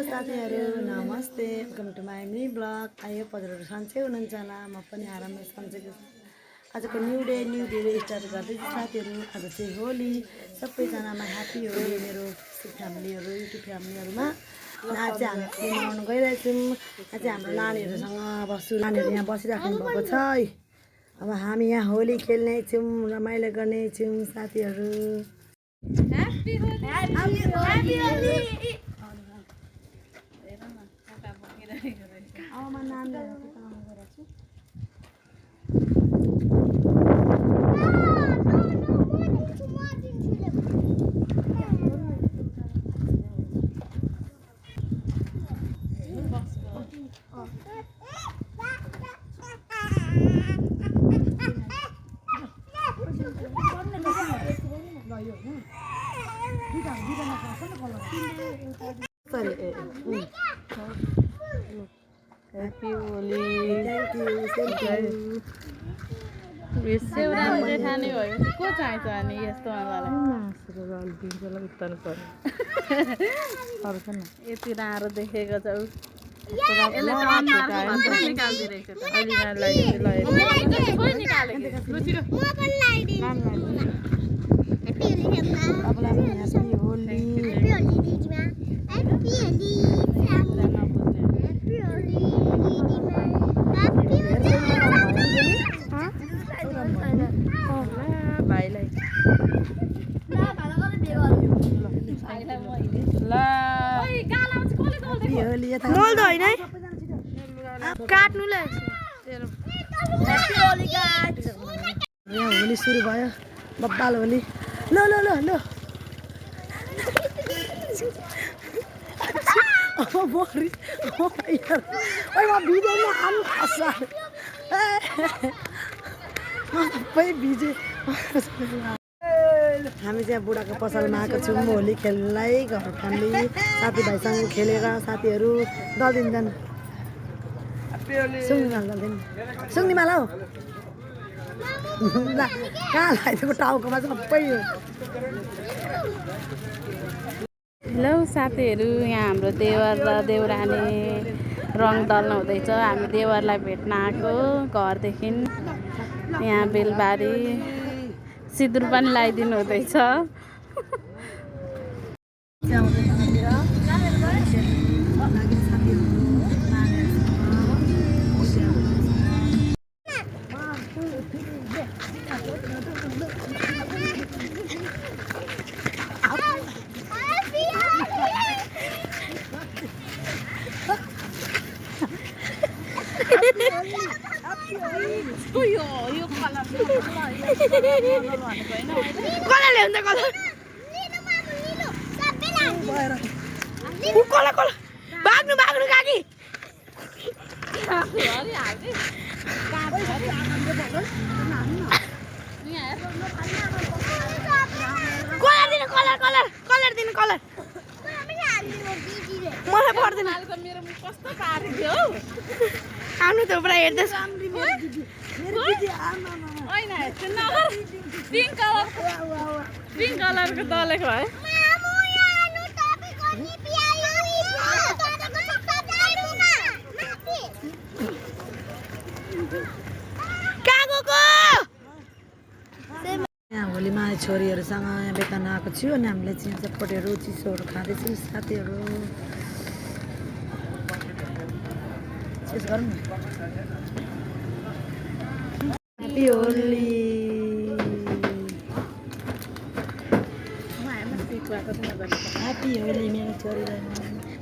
साथीहरु नमस्ते welcome to my mini blog आयो हजुरहरु सन्चै हुनुहुन्छ होला म पनि आराममा सन्चै छु आजको न्यू डे स्टार्ट गर्दैछु साथीहरु आज चाहिँ होली सबैजनामा ह्यापी होली मेरो फ्यामिलीहरु युट्युब फ्यामिलीहरुमा आज चाहिँ हामी मनाउन गइरहेछौं आज हाम्रो नानीहरुसँग बस्छु नानीहरु यहाँ बसिराख्नु भएको छ अब हामी यहाँ होली खेल्ने छौं रमाइलो गर्ने छौं साथीहरु ह्यापी होली ह्यापी होली आमा नानीहरुको काम गरेछु Happy Holi. Thank you. Sev राम्रो खाने भयो को चाहिन्छ अनि यस्तो मलाई यति राम्रो देखेको छ होली सुरु भयो बब्बाल होली लो लो लो लो बोरी ओइ म भिडियोमा आम खसा म सबै भिजे हामी चाहिँ बुढाको पसलमा आएको छौँ होली खेल्नलाई घर फ्यामिली साथीभाइसँग खेलेर साथीहरू दल्दिन्छन् सुङ्निमाला हौ ल कहाँ लगाइदिएको टाउकोमा सबै हेलो साथीहरू यहाँ हाम्रो देवर र देउरानी रङ दल्न हुँदैछ हामी देवरलाई भेट्न आएको घरदेखि यहाँ बेलबारी सिन्दुर पनि लगाइदिनु हुँदैछ पिंक कलर को दलेको है यहाँ होलीमा छोरीहरूसँग यहाँ बेतान आएको छु अनि हामीले चाहिँ चटपटेहरू चिसोहरू खाँदैछौँ साथीहरू ह्यापी होली ह्यापी होली मेरो छोरीलाई